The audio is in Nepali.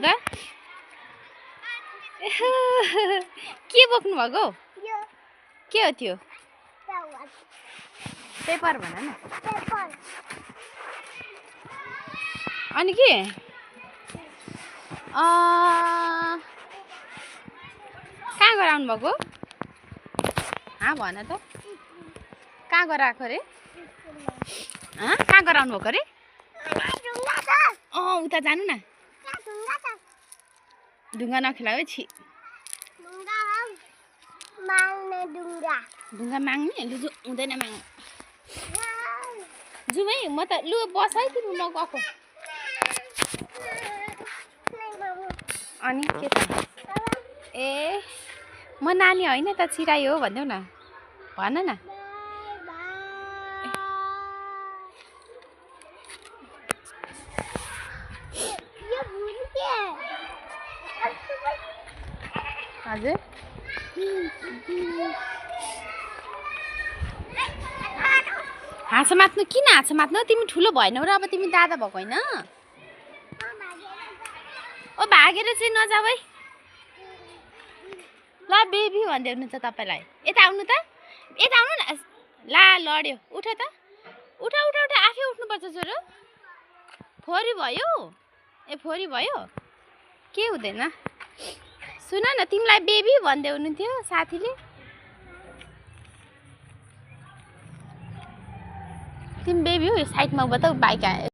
त के बोक्नु भएको के हो त्यो पेपर भन न अनि के कहाँ गएर आउनु भएको भन त कहाँ गएर आएको रे कहाँ गएर आउनु भएको रे उता जानु न ढुङ्गा नखेलाऊ है छि ढुङ्गा माग्ने लु हुँदैन माग्नु जाउँ है म त लु बस है तिमी म गएको अनि के त ए म नानी होइन त चिराई हो भनिदेऊ न भन न हजुर हाँस मात्नु किन हाँस मात्नु तिमी ठुलो भएनौ र अब तिमी दादा भएको होइन ओ भागेर चाहिँ नजाऊ है ल बेबी भनिदेऊ त तपाईँलाई यता आउनु त यता आउनु न ला लड्यो उठ त उठ उठ उठ आफै उठ्नुपर्छ छोरो फोरी भयो ए फोरी भयो के हुँदैन सुन न तिमीलाई बेबी भन्दै हुनुहुन्थ्यो साथीले तिमी बेबी हो साइडमा बताऊ बाइक आयो